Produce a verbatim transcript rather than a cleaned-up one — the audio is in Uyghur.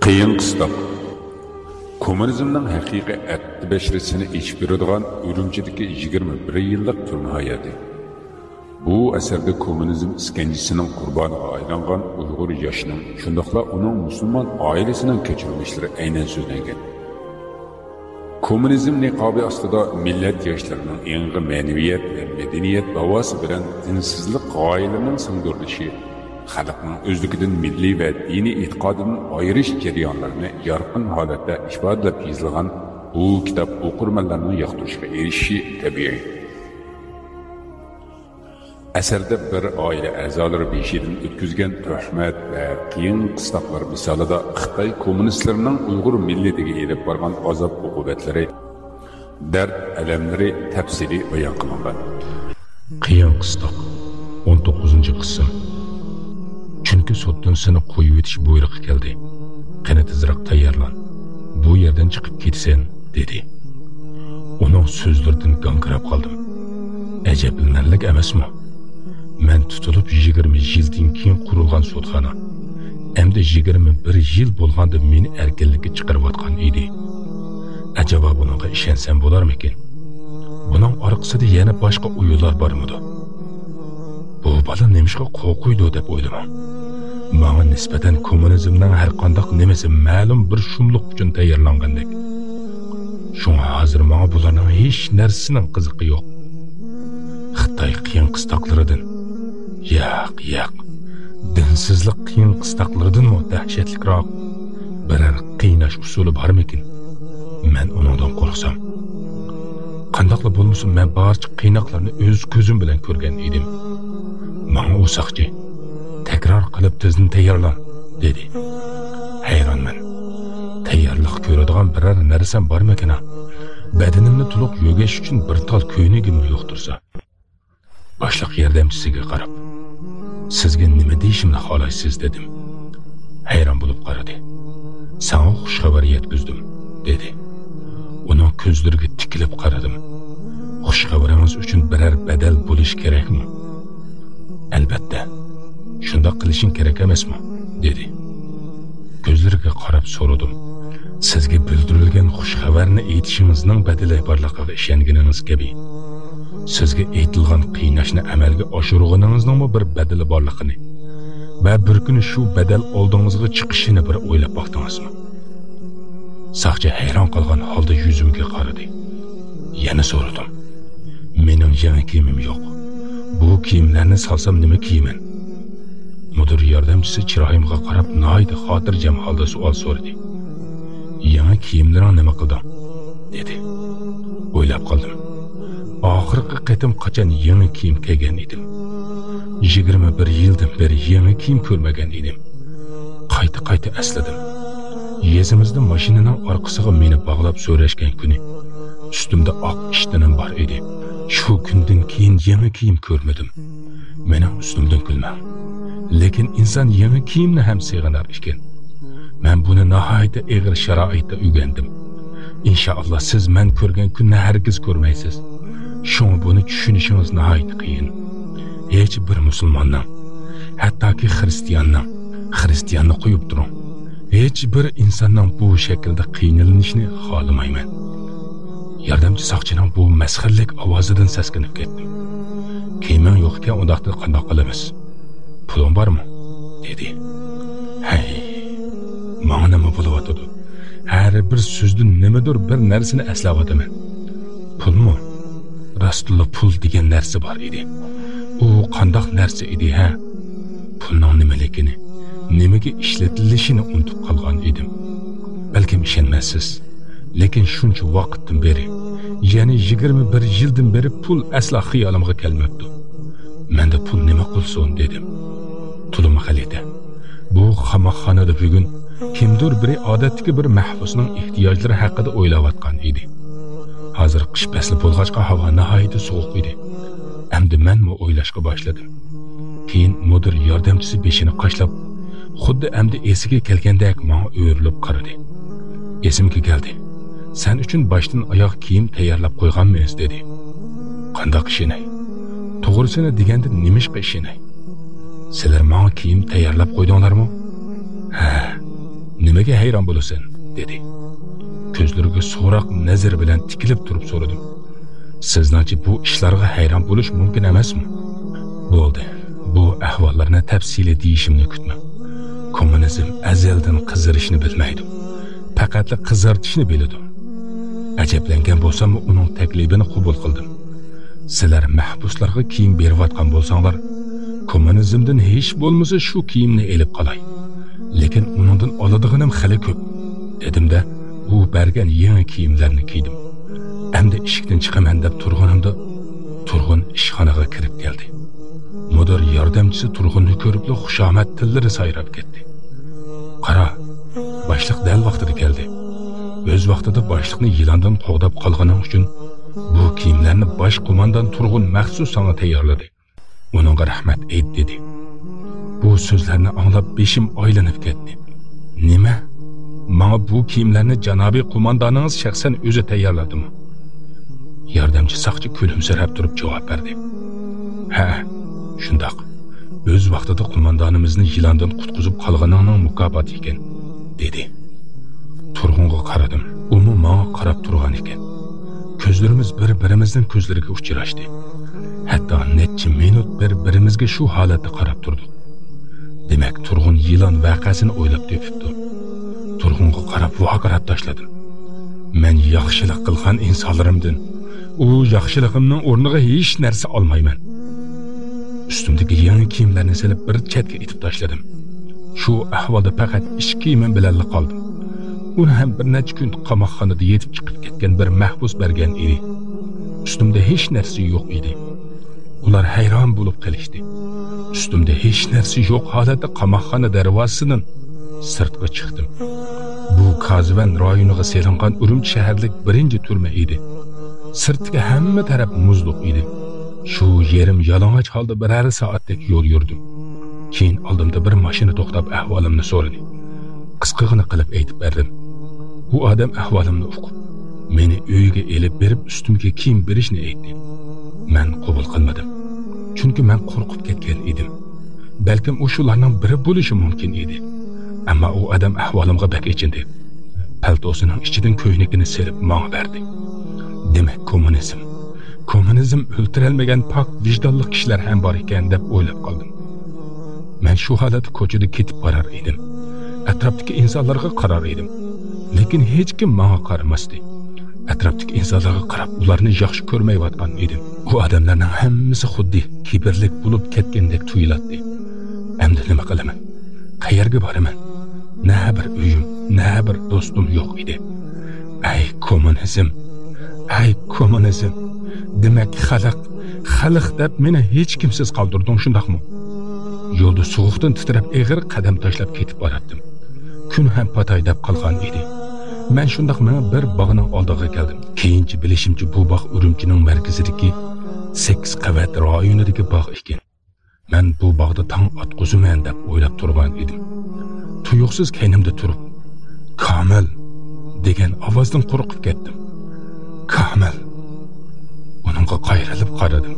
قىيىن قىستاق. كوممۇنىزمنىڭ ھەقىقىي ئەتتە بەشىرىسىنى ئېچىپ بېرىدىغان ئۈرۈمچىدىكى يىگىرمە بىر يىللىق تۈرمە ھاياتى. بۇ ئەسەردە كوممۇنىزم ئىسكەنجىسىنىڭ قۇربانىغا ئايلانغان ئۇيغۇر ياشىنىڭ، شۇنداقلا ئۇنىڭ مۇسۇلمان ئائىلىسىنىڭ كەچۈرمىشلىرى ئەينەن سۆزلەنگەن. كوممۇنىزم نىقابى ئاستىدا مىللەت ياشلىرىنىڭ ئېڭىغا مەنىۋىيەت ۋە مەدەنىيەت داۋاسى بىلەن دىنسىزلىق غايىلىرىنىڭ سىڭدۈرۈلۈشى، خەلقنىڭ ئۆزلۈكىدىن مىللىي ۋە دىنىي ئېتىقادىدىن ئايرىش جەريانلىرىنى يارقىن ھالەتتە ئىپادىلەپ يېزىلغان بۇ كىتاب ئوقۇرمەنلەرنىڭ ياقتۇرۇشىغا ئېرىشىشى تەبىئىي. ئەسەردە بىر ئائىلە ئەزالىرى بېشىدىن ئۆتكۈزگەن تۆھمەت ۋە قىيىن قىستاقلار مىسالىدا خىتاي كوممۇنىستلىرىنىڭ ئۇيغۇر مىللىتىگە ئېلىپ بارغان ئازاب-ئوقۇبەتلىرى، دەرد-ئەلەملىرى تەپسىلىي بايان قىلىنغان. قىيىن قىستاق، ئون توققۇزىنچى قىسىم. چۈنكى سوتتىن سېنى قويۇۋېتىش بۇيرۇقى كەلدى. قېنى تېزرەك تەييارلان. بۇ يەردىن چىقىپ كېتىسەن، دېدى. ئۇنىڭ سۆزلىرىدىن گاڭگىراپ قالدىم. ئەجەبلىنەرلىك ئەمەسمۇ؟ مەن تۇتۇلۇپ يىگىرمە يىلدىن كېيىن قۇرۇلغان سوتخانا، ئەمدى يىگىرمە بىر يىل بولغاندا مېنى ئەركىنلىككە چىقىرىۋاتقان ئىدى. ئەجەبا بۇنىڭغا ئىشەنسەم بولارمىكىن؟ بۇنىڭ ئارقىسىدا يەنە باشقا ئويۇنلار بارمىدۇ؟ بۇ بالا نېمىشقا قورقۇيدۇ دەپ ئويلىماڭ. ماڭا نىسبەتەن كوممۇنىزمنىڭ ھەرقانداق نېمىسى مەلۇم بىر شۇملۇق ئۈچۈن تەييارلانغاندەك. شۇڭا ھازىر ماڭا بۇلارنىڭ ھېچ نەرسىسىنىڭ قىزىقى يوق. خىتاي قىيىن قىستاقلىرىدىن، ياق، ياق، دىنسىزلىق قىيىن قىستاقلىرىدىنمۇ دەھشەتلىكراق بىرەر قىيناش ئۇسۇلى بارمىكىن؟ مەن ئۇنىڭدىن قورقسام. قانداقلا بولمىسۇن، مەن بارچە قىيناقلارنى ئۆز كۆزۈم بىلەن كۆرگەن ئىدىم. ماڭا ئۇ ساقچى، تەكرار قىلىپ تېزدىن تەييارلان، دېدى. ھەيرانمەن. تەييارلىق كۆرىدىغان بىرەر نەرسەم بارمىكىنا؟ بەدىنىمنى تولۇق يۆگەش ئۈچۈن بىر تال كۆينىكىممۇ يوق تۇرسا. باشلىق ياردەمچىسىگە قاراپ، سىزگە نېمە دېيىشىمنى خالايسىز؟ دېدىم. ھەيران بولۇپ قارىدى. ساڭا خۇش خەۋەر يەتكۈزدۈم، دېدى. ئۇنىڭ كۆزلىرىگە تىكىلىپ قارىدىم. خۇش خەۋىرىڭىز ئۈچۈن بىرەر بەدەل بولۇشى كېرەكمۇ؟ ئەلبەتتە، شۇنداق قىلىشىڭ كېرەك ئەمەسمۇ؟ دېدى. كۆزلىرىگە قاراپ سورىدىم. سىزگە بىلدۈرۈلگەن خۇش خەۋەرنى ئېيتىشىڭىزنىڭ بەدىلى بارلىقىغا ئىشەنگىنىڭىز كەبى، سىزگە ئېيتىلغان قىيناشنى ئەمەلگە ئاشۇرغىنىڭىزنىڭمۇ بىر بەدىلى بارلىقىنى ۋە بىر كۈنى شۇ بەدەل ئالدىڭىزغا چىقىشىنى بىر ئويلاپ باقتىڭىزمۇ؟ ساقچى ھەيران قالغان ھالدا يۈزۈمگە قارىدى. يەنە سورىدىم. مېنىڭ يېڭى كىيىمىم يوق. بۇ كىيىملەرنى سالسام نېمە كىيىمەن؟ مۇدىر ياردەمچىسى چىرايىمغا قاراپ ناھايىتى خاتىرجەم ھالدا سوئال سورىدى. يېڭى كىيىملىرىڭ نېمە قىلدىڭ؟ دېدى. ئويلاپ قالدىم. ئاخىرقى قېتىم قاچان يېڭى كىيىم كىيگەن ئىدىم؟ يىگىرمە بىر يىلدىن بېرى يېڭى كىيىم كۆرمىگەن ئىدىم. قايتا-قايتا ئەسلىدىم. يېزىمىزدا ماشىنىنىڭ ئارقىسىغا مېنى باغلاپ سۆرەشكەن كۈنى ئۈستۈمدە ئاق ئىشتىنىم بار ئىدى. شۇ كۈندىن كېيىن يېڭى كىيىم كۆرمىدىم. مېنىڭ ئۈستۈمدىن كۈلمەڭ. لېكىن ئىنسان يېڭى كىيىمنى ھەم سېغىنار ئىكەن. مەن بۇنى ناھايىتى ئېغىر شارائىتتا ئۆگەندىم. ئىنشائاللا، سىز مەن كۆرگەن كۈننى ھەرگىز كۆرمەيسىز. شۇڭا بۇنى چۈشىنىشىڭىز ناھايىتى قىيىن. ھېچ بىر مۇسۇلماننىڭ، ھەتتاكى خىرىستىياننىڭ، خىرىستىياننى قويۇپ تۇرۇڭ، ھېچ بىر ئىنساننىڭ بۇ شەكىلدە قىينىلىشىنى خالىمايمەن. ياردەمچى ساقچىنىڭ بۇ مەسخىرىلىك ئاۋازىدىن سەسكىنىپ كەتتىم. كىيىمىڭ يوق ئىكەن، ئۇنداقتا قانداق قىلىمىز؟ پۇلۇڭ بارمۇ؟ دېدى. ھەي، ماڭا نېمە بولۇۋاتىدۇ؟ ھەر بىر سۆزدىن نېمىدۇر بىر نەرسىنى ئەسلەۋاتىمەن. پۇلمۇ؟ راستتىنلا پۇل دېگەن نەرسە بار ئىدى. ئۇ قانداق نەرسە ئىدى، ھە؟ پۇلنىڭ نېمىلىكىنى، نېمىگە ئىشلىتىلىشىنى ئۇنتۇپ قالغان ئىدىم. بەلكىم ئىشەنمەسسىز. لېكىن شۇنچە ۋاقىتتىن بېرى، يەنى يىگىرمە بىر يىلدىن بېرى پۇل ئەسلا خىيالىمغا كەلمەپتۇ. مەندە پۇل نېمە قىلسۇن دېدىم. تولىمۇ غەلىتە. بۇ قاماقخانىدا بۈگۈن كىمدۇر بىرى ئادەتتىكى بىر مەھبۇسنىڭ ئېھتىياجلىرى ھەققىدە ئويلاۋاتقان ئىدى. ھازىر قىش پەسلى بولغاچقا ھاۋا ناھايىتى سوغۇق ئىدى. ئەمدى مەنمۇ ئويلاشقا باشلىدىم. كېيىن مۇدىر ياردەمچىسى بېشىنى قاشلاپ، خۇددى ئەمدى ئېسىگە كەلگەندەك ماڭا ئۆرۈلۈپ قارىدى. ئېسىمگە كەلدى. سەن ئۈچۈن باشتىن ئاياغ كىيىم تەييارلاپ قويغانمىز، دېدى. قانداق ئىشىنەي؟ توغرىسىنى دېگەندە نېمىشقا ئىشىنەي؟ سىلەر ماڭا كىيىم تەييارلاپ قويدۇڭلارمۇ؟ ھە. نېمىگە ھەيران بولىسەن؟» دېدى. كۆزلىرىگە سوراق نەزىرى بىلەن تىكىلىپ تۇرۇپ سورىدىم. «سىزنىڭچە بۇ ئىشلارغا ھەيران بولۇش مۇمكىن ئەمەسمۇ؟» «بولدى، بۇ ئەھۋاللارنى تەپسىلىي دېيىشىمنى كۈتمەڭ. كوممۇنىزم ئەزەلدىن قىزىرىشنى بىلمەيدۇ. پەقەتلا قىزارتىشنى بىلىدۇ. ئەجەبلەنگەن بولساممۇ ئۇنىڭ تەكلىپىنى قوبۇل قىلدىم. سىلەر مەھبۇسلارغا كىيىم بېرىۋاتقان بولساڭلار، كوممۇنىزمدىن ھېچ بولمىسا شۇ كىيىمنى ئېلىپ قالاي. لېكىن ئۇنىڭدىن ئالىدىغىنىم خېلى كۆپ» دېدىم-دە، ئۇ بەرگەن يېڭى كىيىملەرنى كىيدىم. ئەمدى ئىشىكتىن چىقىمەن دەپ تۇرغىنىمدا، تۇرغۇن ئىشخانىغا كىرىپ كەلدى. مۇدىر ياردەمچىسى تۇرغۇننى كۆرۈپلا خۇشامەت تىللىرى سايراپ كەتتى. «قارا، باشلىق دەل ۋاقتىدا كەلدى. ئۆز ۋاقتىدا باشلىقنى يىلاندىن قوغداپ قالغىنىڭ ئۈچۈن بۇ كىيىملەرنى باش قوماندان تۇرغۇن مەخسۇس ساڭا تەييارلىدى. ئۇنىڭغا رەھمەت ئېيت» دېدى. بۇ سۆزلەرنى ئاڭلاپ بېشىم ئايلىنىپ كەتتى. «نېمە؟ ماڭا بۇ كىيىملەرنى جانابىي قوماندانىڭىز شەخسەن ئۆزى تەييارلىدىمۇ؟» ياردەمچى ساقچى كۈلۈمسىرەپ تۇرۇپ جاۋاب بەردى. «ھە، شۇنداق. ئۆز ۋاقتىدا قوماندانىمىزنى يىلاندىن قۇتقۇزۇپ قالغىنىڭنىڭ مۇكاپاتى ئىكەن» دېدى. تۇرغۇنغا قارىدىم. ئۇمۇ ماڭا قاراپ تۇرغان ئىكەن. كۆزلىرىمىز بىر-بىرىمىزنىڭ كۆزلىرىگە ئۇچراشتى. ھەتتا نەچچە مىنۇت بىر-بىرىمىزگە شۇ ھالەتتە قاراپ تۇردۇق. دېمەك، تۇرغۇن يىلان ۋەقەسىنى ئويلاپ تېپىپتۇ. تۇرغۇنغا قاراپ ۋارقىراپ تاشلىدىم. مەن ياخشىلىق قىلغان ئىنسانلىرىمدىن ئۇ ياخشىلىقىمنىڭ ئورنىغا ھېچ نەرسە ئالمايمەن. ئۈستۈمدىكى يېڭى كىيىملەرنى سېلىپ بىر چەتكە ئېتىپ تاشلىدىم. شۇ ئەھۋالدا پەقەت ئىچ كىيىمىم بىلەنلا قالدىم. ئۇنى ھەم بىر نەچچە كۈن قاماقخانىدا يېتىپ چىقىپ كەتكەن بىر مەھبۇس بەرگەن ئىدى. ئۈستۈمدە ھېچ نەرسە يوق ئىدى. ئۇلار ھەيران بولۇپ قېلىشتى. ئۈستۈمدە ھېچ نەرسە يوق ھالەتتە قاماقخانا دەرۋازىسىدىن سىرتقا چىقتىم. بۇ كازىۋەن رايونىغا سېلىنغان ئۈرۈمچى شەھەرلىك بىرىنچى تۈرمە ئىدى. سىرتتىكى ھەممە تەرەپ مۇزلۇق ئىدى. شۇ يېرىم يالىڭاچ ھالدا بىرەر سائەتتەك يول يۈردۈم. كېيىن ئالدىمدا بىر ماشىنا توختاپ ئەھۋالىمنى سورىدى. قىسقىغىنە قىلىپ ئېيتىپ بەردىم. ئۇ ئادەم ئەھۋالىمنى ئۇقۇپ، مېنى ئۆيىگە ئېلىپ بېرىپ ئۈستۈمگە كىيىم بېرىشنى ئېيتتى. مەن قوبۇل قىلمىدىم. چۈنكى مەن قورقۇپ كەتكەن ئىدىم. بەلكىم ئۇ شۇلارنىڭ بىرى بولۇشى مۇمكىن ئىدى. ئەمما ئۇ ئادەم ئەھۋالىمغا بەك ئېچىندى. پەلتوسىنىڭ ئىچىدىن كۆينىكىنى سېلىپ ماڭا بەردى. دېمەك، كوممۇنىزم. كوممۇنىزم ئۆلتۈرەلمىگەن پاك ۋىجدانلىق كىشىلەر ھەم بار ئىكەن دەپ ئويلاپ قالدىم. مەن شۇ ھالەتتە كوچىدا كېتىپ بارار ئىدىم. ئەتراپتىكى ئىنسانلارغا قارار ئىدىم. لېكىن ھېچكىم ماڭا قارىماستى. ئەتراپتىكى ئىنسانلارغا قاراپ ئۇلارنى ياخشى كۆرمەيۋاتقان ئىدىم. ئۇ ئادەملەرنىڭ ھەممىسى خۇددى كىبىرلىك بولۇپ كەتكەندەك تۇيۇلاتتى. ئەمدى نېمە قىلىمەن؟ قەيەرگە بارىمەن؟ نە بىر ئۆيۈم، نە بىر دوستۇم يوق ئىدى. ئەي كوممۇنىزم! ئەي كوممۇنىزم! دېمەك، خەلق، خەلق دەپ مېنى ھېچكىمسىز قالدۇردۇڭ، شۇنداقمۇ؟ يولدا سوغۇقتىن تىترەپ، ئېغىر قەدەم تاشلاپ كېتىپ باراتتىم. كۈن ھەم پاتاي دەپ قالغان ئىدى. مەن شۇنداق مېڭىپ بىر باغنىڭ ئالدىغا كەلدىم. كېيىنچە بىلىشىمچە، بۇ باغ ئۈرۈمچىنىڭ مەركىزىدىكى سەككىز قەۋەت رايونىدىكى باغ ئىكەن. مەن بۇ باغدا تاڭ ئاتقۇزىمەن دەپ ئويلاپ تۇرغان ئىدىم. تۇيۇقسىز كەينىمدە تۇرۇپ، «كامىل!» دېگەن ئاۋازدىن قورقۇپ كەتتىم. «كامىل!» ئۇنىڭغا قايرىلىپ قارىدىم.